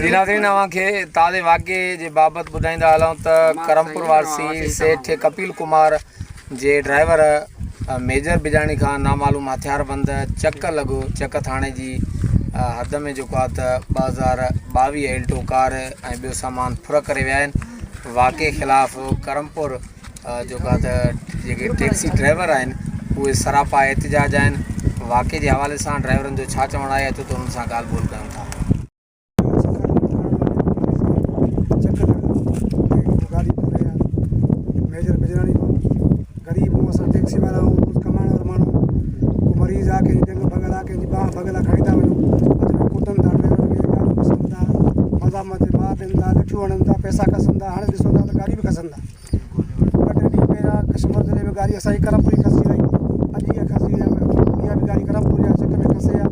جي ناظرين اوهان کي تازي واقعي جي بابت ٻڌائيندا هلون ته ڪرمپور واسي سيٺ ڪپيل ڪمار جي ڊرائيور ميجر بجاڻي کان نامعلوم هٿياربند چڪ لڳ چڪ ٿاڻي جي حد ۾ جيڪو آهي ته 2022 ايلٽو ڪار ۽ ٻيو سامان ڦر ڪري ويا آهن واقعي خلاف ڪرمپور جيڪو آهي ته جيڪي ٽيڪسي ڊرائيور آهن اهي سراپا احتجاج آهن واقعي جي حوالي سان ڊرائيورن جو ڇا چوڻ آهي اچو ته انهن سان ڳالهه ٻولهه ڪيون ٿا. غريب هون اسان ٽيڪسي وارا هون روز ڪمائڻ وارو ماڻهو ڪو مريض آ ڪنهن جي ڄنگهه ڀڳل آ ڪنهن جي ٻانهن ڀڳل آ کڻي ٿا وڃون اڄ ۾ ڪٽن ٿا ڊرائيورن کي گاريون کسن ٿا مزاحمت تي باهه ڏين ٿا لٺيون هڻن ٿا پئسا کسن ٿا هاڻي ڏسو ٿا ته گاڏي به کسن ٿا ٻه ٽي ڏينهن پهريان ڪشمور ضلعي ۾ گاڏي اسان جي ڪرمپور جي کسجي وئي اڄ اها کسجي وئي اها به گاڏي ڪرمپور جي چڪ ۾ کسي آ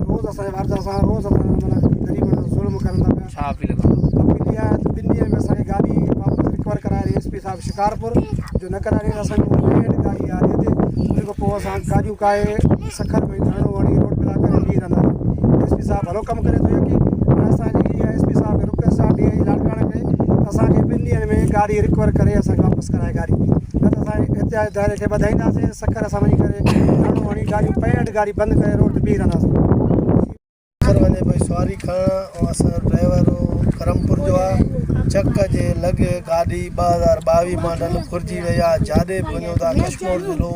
روز اسان جي واردا سان روز اسان معنيٰ غريبن سان ظلم ڪرن ٿا پيا ڇا اپيل ڪندو؟ اپيل اها آهي ته ٻن ڏينهن ۾ اسان کي گاڏي واپس رڪور ڪرائي ڏي ايس پي صاحب شڪارپور جو نه ڪرائي ڏي ته اسان جي پينٽ گاڏي آهي هتي ان کان پوء اسان گاڏيون ڪاهي سکر ۾ ڌرڻو هڻي روڊ بلاڪ ڪري بيهي رهنداسين ايس پي صاحب ڀلو ڪم ڪري ٿو يقين هاڻي اسان جي اها ايس پي صاحب کي رڪويسٽ آهي ڊي I جي لاڙڪاڻي کي ته اسان کي ٻن ڏينهن ۾ گاڏي رڪور ڪري اسان کي واپس ڪرائي گاڏي نه ته اسان احتجاج دائري کي وڌائينداسين سکر اسان وڃي ڪري ڌرڻو هڻي گاڏيون پينٽ گاڏي بند ڪري روڊ تي بيهي رهنداسين. سکر وڃي پئي سواري کڻڻ ۽ اسان جو ڊرائيور ڪرمپور جو آ چڪ جي لڳ گاڏي 2022 ماڊل ڦرجي وئي آ جاڏي به وڃون ٿا ڪشمور ضلعو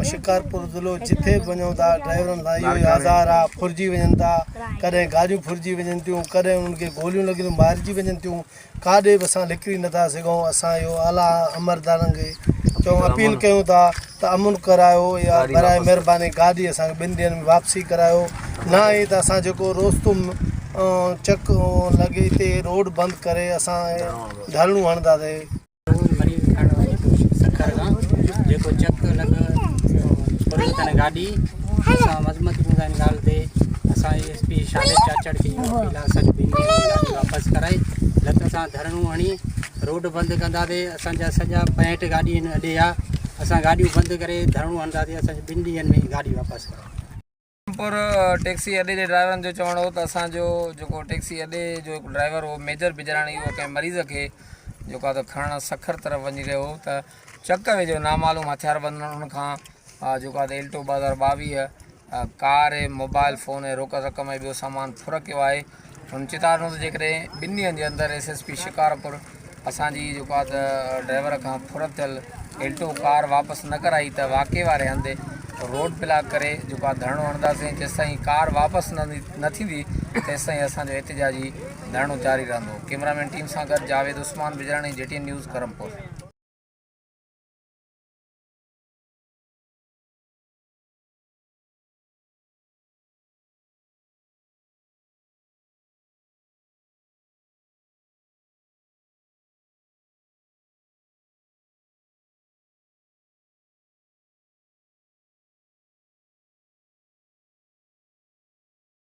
شڪارپور ضلعو جٿي به وڃون ٿا ڊرائيورن سان اهو ئي آزار آ ڦرجي وڃن ٿا ڪڏهن گاڏيون ڦرجي وڃن ٿيون ڪڏهن انهن کي گوليون لڳن ٿيون مارجي وڃن ٿيون ڪاڏي به اسان نڪري نٿا سگهون اسان اهو اعليٰ عمردارن کي چئون اپيل ڪيون ٿا ته امن ڪرايو يا برائي مهرباني گاڏي اسان کي ٻن ڏينهن ۾ واپسي ڪرايو نه آئي ته اسان جيڪو روستم چڪ لڳي تي روڊ بند ڪري اسان ڌرڻو هڻنداسين. مريض کڻڻ وڃي پيو سکر کان جيڪو چڪ لڳ پري اٿن گاڏي اسان مذمت ڪيون ٿا ان ڳالهه تي اسان ايس پي شاهد چاچڙ کي اهو اپيل آهي اسان جي ٻن ڏينهن ۾ گاڏي واپس ڪرائي نه ته اسان ڌرڻو هڻي روڊ بند ڪنداسي اسان جا سڄا پينٽ گاڏي اڏي آ اسان گاڏيون بند ڪري ڌرڻو هڻنداسي اسان جي ٻن ڏينهن ۾ گاڏي واپس ڪرائي. پر ٽيڪسي اڏي جي ڊرائيورن جو چوڻ هو ته اسان جو جيڪو ٽيڪسي اڏي جو هڪ ڊرائيور هو ميجر بجراڻي اهو ڪنهن مريض کي جيڪو آهي ته کڻڻ سکر طرف وڃي رهيو هو ته چڪ ويجهو نامعلوم هٿياربندن ان کان جيڪو آهي ته ايلٽو 2022 ڪار موبائل فون ۽ روڪ رقم ۽ ٻيو سامان ڦر ڪيو آهي هن چتاء ڏنو ته جيڪڏهن ٻن ڏينهن جي اندر ايس ايس پي شڪارپور اسان جي جيڪو آهي ته ڊرائيور کان ڦر ٿيل ايلٽو ڪار واپس نه ڪرائي ته واقعي واري هنڌ روڊ بلاڪ ڪري جيڪو آهي ڌرڻو هڻنداسين جيستائين ڪار واپس نه ٿيندي تيستائين اسان جو احتجاجي ڌرڻو جاري رهندو ڪئميرا مين ٽيم سان گڏ Javed Usman Bijrani G T N news Karampur.